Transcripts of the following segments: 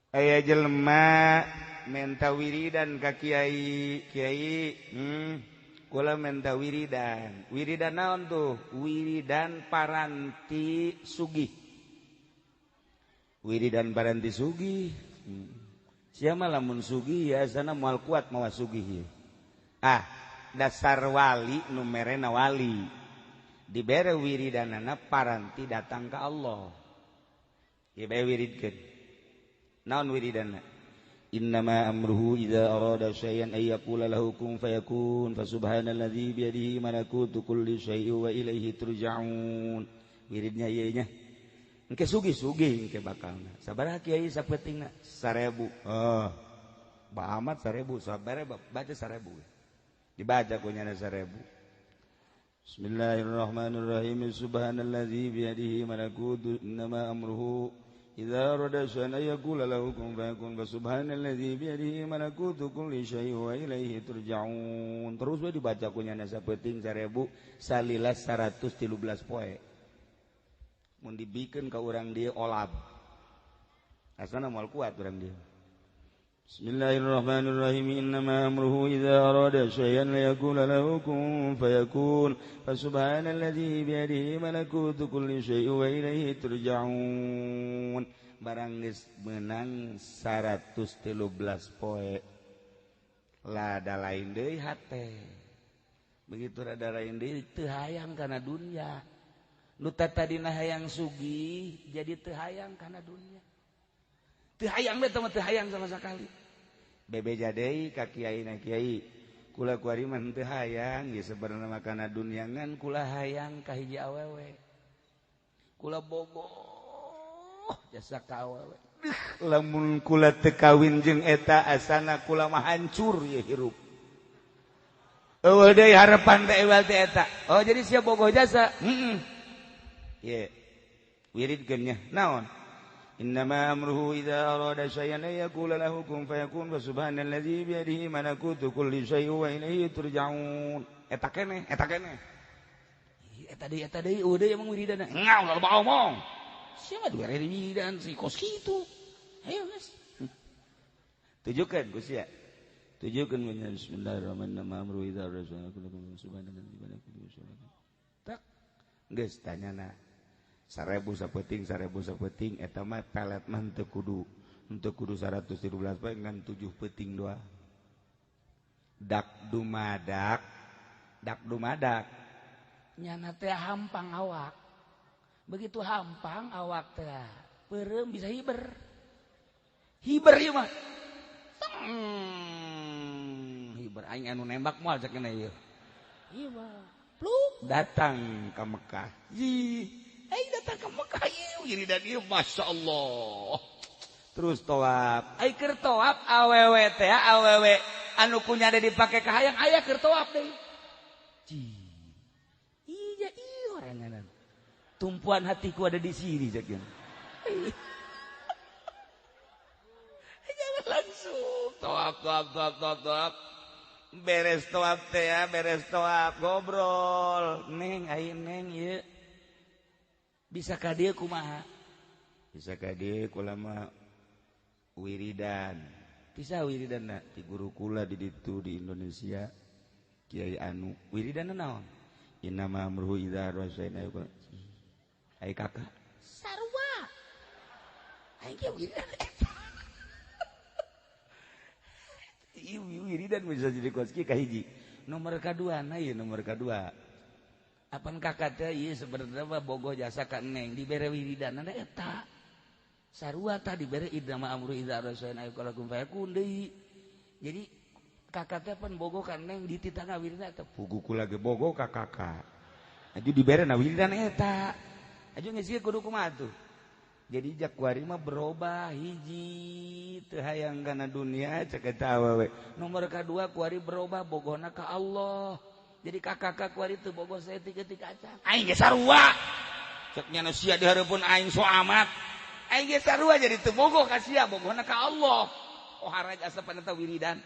Aya jelema menta wiridan ka kiai, kiai, kula menta wiridan. Wiridan naon tuh? Wiridan paranti sugih. Wiridan paranti sugih. Siapa lamun sugih ya sana moal kuat mawa sugih. Ah, dasar wali nu merena wali. Dibere wiridanana paranti datang ka Allah. Ieu bae wiridkeun. Naon wiridana? Innama amruhu idza arada syai'an ay yaqula lahu kun fayakun fa subhanalladzi bi yadihi malakutu kulli syai'in wa ilaihi turja'un. Wiridnya ieu nya. Engke sugih-sugih engke bakalna. Sabaraha kiai sapentingna? 1000. Oh. Ba amat 1000, sabaraha baca 1000. Dibaca ku nyana 1000. Bismillahirrahmanirrahim. Subhanalladzi bi yadihi malakutu innama amruhu idza arada syai'an ay yaqula lahu kun fayakun fa subhanalladzi bi yadihi malakutu kulli syai'in wa ilaihi turja'un. Terus we dibaca ku nyana sapenting 1000 salila 113 poe. Mun dibikeun ka urang dieu olab. Asana moal kuat urang dieu. Bismillahirrahmanirrahim. Innama amruhu idza arada syai'an yaqula lahu kun fayakun fa subhanalladzi bi yadihi malakutu kulli syai'in wa ilaihi turja'un. Barang geus meunang 113 poe. Lada lain deui hate. Begitu rada lain deui teu hayang kana dunya. Nu tadina hayang sugih jadi teu hayang kana dunya. Teu hayang teh mah teu hayang sama sekali. Bebeja deui ka kiai na kiai. Kula kuari mah teu hayang ge sebenarna mah kana dunya ngan kula hayang ka hiji awewe. Kula bogoh jasa ka awewe. Lamun kula teu kawin jeung eta asana kula mah hancur ye hirup. Eueuh deui harepan teh ewal teh eta. Oh jadi sia bogoh jasa. Heeh. Ye wiridkeun nya naon? Innama amruhu idza arada syai'an ay yaqula lahu kun fayakun fa subhanalladzi bi yadihi malakutu kulli syai'in wa ilaihi turja'un. Eta keneh, eta keneh. Eta deui eueuh deui emang wiridana. Ngau loba omong. Sia mah dibere wiridan si kos kitu. Ayo geus. Tujukeun ku sia. Tujukeun bismillahirrahmanirrahim. Amruhu idza arada syai'an subhanalladzi bi yadihi malakutu kulli syai'in. Tak geus tanyana. 1000 sapeting 1000 sapeting eta mah pelet mah teu kudu 113 poe ngan 7 peuting doang. Dak dumadak nyana teh hampang awak. Begitu hampang awak teh peureum bisa hiber. Hiber ieu mah. Hiber aing anu nembak moal cek kana ieu. Ieu mah pluk datang ka Mekah. Ih datang ke Mekah ieu wiridan ieu Masya Allah. Terus tawaf. Ai keur tawaf awewe teh awewe anu kunya dipake ka hayang aya keur tawaf deui. Iya ieu oranganan. Tumpuan hatiku ada di sini cek ieu. Jangan langsung tawaf tawaf tawaf tawaf tawaf. Beres tawaf teh ya, beres tawaf ngobrol. Neng ai neng ieu. Bisa ka dieu kumaha? Bisa ka dieu kula mah wiridan. Bisa wiridanna ti guru kula di ditu di Indonesia Kiai anu. Wiridanna naon? Innama amruhu idza arada syai'an ai kakak sarua. Aing ge wiridan eta. Ieu wiridan bisa jadi koski ka hiji. Nomor kadua na ieu nomor kadua. Apan kakak teh ieu sebenarnya mah bogoh jasa ka neng dibere wiridanna eta. Sarua tah dibere idama amru idza arada ay qalakum fayakun deui. Jadi kakak teh pan bogoh ka neng dititah wiridan eta. Pugu kula ge bogoh ka kakak. Aju dibere na wiridan eta. Aju geus ieu kudu kumaha tuh. Jadi jak kuari mah berubah hiji teu hayang kana dunia cek eta awewe. Nomor kadua kuari berubah bogohna ka Allah. Jadi kakak-kakak kuari teu bogoh saeutik-eutik acan. Aing ge sarua. Cek nya nu sia di hareupeun aing so amat. Aing ge sarua jadi teu bogoh ka sia, bogohna ka Allah. Oh haraj asapan eta wiridan.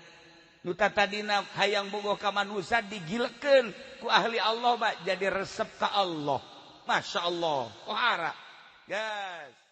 Nu tatadina hayang bogoh ka manusa digilekeun ku ahli Allah mah jadi resep ka Allah. Masya Allah. Oh hara. Gas.